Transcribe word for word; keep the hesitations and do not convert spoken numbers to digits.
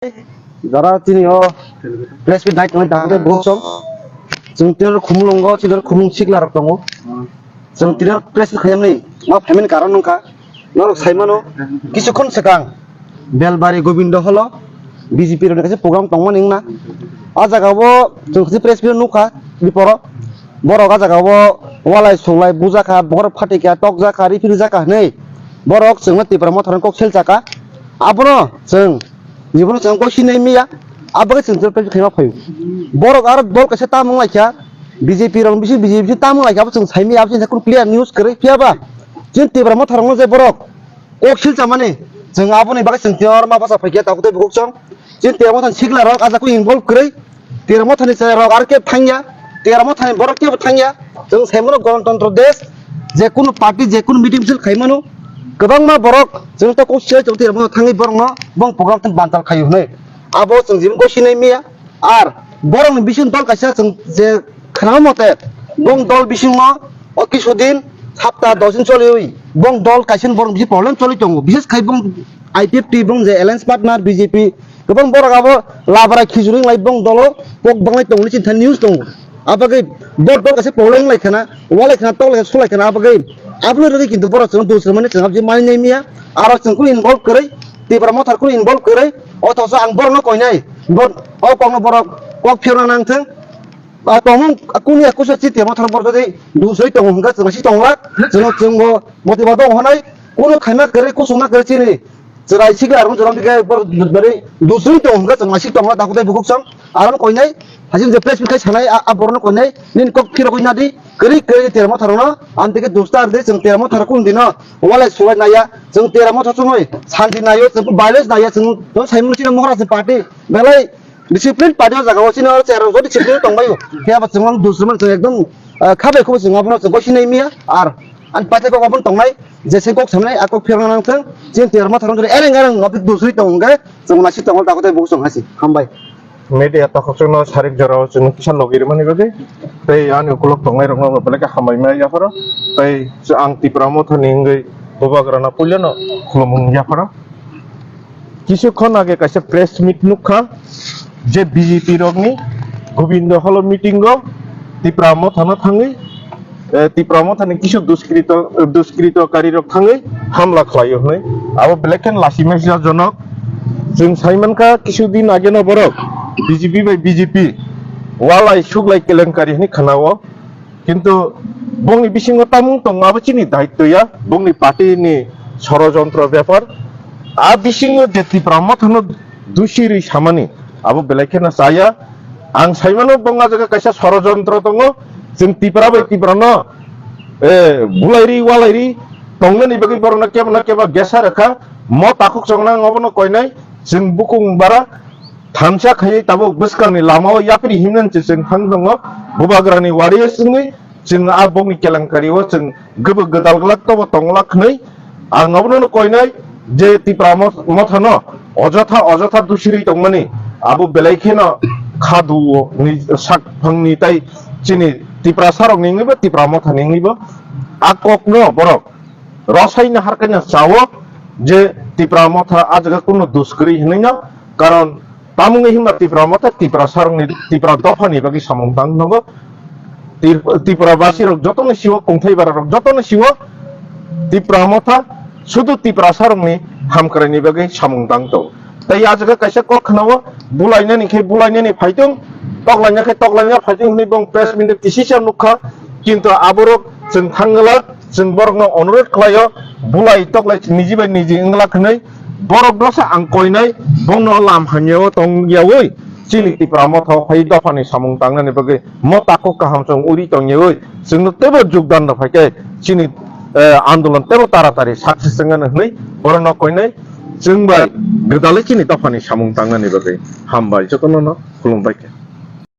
Jara tini o press meet nai tongnai dang tei bukhuk song. Chwng tini khumulwngo, tini khumulwng sikla rok tongo. Chwng tini press meet khaiyamni ma phaimani karon wngkha. Norok saimano, kisukhon swkang Belbari Gobindo Holo B J P rokni kaisa program tongmani wngna. A jaga o chwng kaisa press meet nukha biporo. Borok a jaga o walai sulai bujakha, borok phatikha, tokjakha, riphirijak hinwi borok chwngno Tipra Motha rokni kok seljakha. Abono chwng jibono chwng kok sinai miya, abo khe chwng press meet khaima phaio. Borok aro dol kaisa tamung laikha, B J P rok bisi B J P bisi tamung laikha, abo chwng sai miya, abo chwng clear news kwrwi phiyaba chwng Tipra Motha rokno je borok kok silchamani, chwng aboni bagwi chwng tiyar ma basa phaikhe tabuk tei bukhuk song. Chini Tipra Mothani sikla rok ajak involve kwrwi, Tipra Mothani chwrai rok aro khe thangya, Tipra Mothani borok kebo thangya. Chwng saimano Ganatantro desh, je kunu party, je kunu meeting misil khaimano, kwbangma borok chwng to kok silai tongo Tipra Motha thangwi borokno bong program tei bantal khaio hwnwi. Abo chwng jibon kok sinai miya. Ar borokni bising dol kaisa chwng je khnama mote, bong dol bisingo o kisu din, hapta dos din choliwi bong dol kaisa borok bisi problem choli tongo. Bises khai bong I P F T bong je alliance partner B J P, kwbang borok abo labra khichuri lai bong dolo kok banglai tongo, chini thani news tongo. Abagwi bor dol kaisa problem lai khana, walai khana, tolai khana, sulai khana, abagwi aboni rwgwi kintu borok chwng dusra mani chwng abji mani nai miya, aro chwng kunu involve kwrwi, Tipra Motha kunu involve kwrwi, othoso ang borokno koinai, bor-, o kokno borok kok phiyokna nang thung. Ba tongmung kunu ya kusa chi Tipra Motha borok jodi dusri tongo hwnka chwng si tongla, chwng chwngbo motiba dong honai, kunu khaima kwrwi, kusuma kwrwi chini. Chwrai sikla rung chwrai dike bor bari dusri tong hwnka chwng naisik tongla dakutai bukhuk song. Aron koinai, hajin je press meet khai sanai a, a borno koinai, nin kok phiro koi nadi, kwrwi kwrwi Tipra Motha rokno, am tike dustar de chwng Tipra Motha rok kun dino, walai sulai naya, chwng Tipra Motha chumui, santi nayo, chwng violence naya, chwng to saimung chini mohra se party, belai discipline party o jaga o chini oro chwrai rok discipline tongbai o. Phiya ba chwng dusri man chwng ekdom, ah, khabai khubai chwng abono chwng koi sinai miya, ar, an paithai kok abono tongnai, Jese kok samnai, a kok phirna nang thang, chini Tipra Motha rok jodi ereng ereng office dusri tong hwnka, chwng naisik tongol dakutai bukhuk song hasi. Hambai. Media takhuk chwngno sarik jorao chwng kisa logi rwmani bagwi, tei ani ukulok tongnai rokno belai khe hambai ma yapharo, tei ang Tipra Mothani wngwi Bubagrano puilano khulumung yapharo. Kisukhon age kaisa press meet nukha je B J P rokni Gobindo Holo meeting o Tipra Mothano thangwi, eh, Tipra Mothani kisu duskrito, duskritokarirok thangwi hamla khlaio hwnwi. Abo belai khe lachimaisa jonok. Chwng saimankha kisu din ageno borok B J P bai B J P walai suklai kelenkari hwnwi khnao. Kintu bongni bisingo tamung tongo, abo chini daitto ya, bongni party ni sorojontro bepar. A bisingo je Tipra Mothano dusi rwi samani, abo belai kheno chaya. Ang saimano bong a jaga kaisa sorojontro tongo, chwng Tipra bai Tipra no, eh, bulairi walairi tongnani bagwi borokno kebo na kebo gesa rwkha, mo takhuk chongnang obono koinai, chwng bukung bara, thansa khaiwi tabuk bwskangni lamao yapri himnani se chwng thang tongo. Bubagrani wari o chwngwi chwng a bokni kelengkario chwng gubuk gwdal glak tobo tong glak hwnwi ang obono koinai je Tipra Moth-, Mothano ojotha ojotha dusirwi tongmani abo belai kheno khadu ni sak phangni tai chini Tiprasa rokni wngwibo Tipra Mothani wngwibo a kokno borok rosai nahar khe no chao je Tipra Motha a jaga kunu dus kwrwi hinwi no, karon tamungwi himba Tipra Motha Tipra sarokni Tipra dophani bagwi samung tang tongo. Tip-, Tipra basirok jotono siwo, kongthai bararok jotono siwo Tipra Motha sudu Tipra sarokni hamkraini bagwi samung tang tongo. Tei a jaga kaisa kok khwnao, bulainani khe bulainani phaitung, toklaina khe toklaina phaitung hwnwi bong press meet kisisa nukha, kintu aborok chwng thangwlak, chwng borokno onurodh khlaio, bulai toklai niji bai niji wngwlak hwnwi borok dosa ang koinai, bongno lam hamyao tongyawi chini Tipra Motha phai dophani samung tangnani bagwi mo takhuk kaham chwng uri tongyawi chwngno teibo jogdan rw phaikhe chini, eh, andolon teibo taratari success wngmano hwnwi borokno koinai. Chwng bai gwdalwi chini dophani samung tangnani bagwi hambai, jotono no khulumbai khe.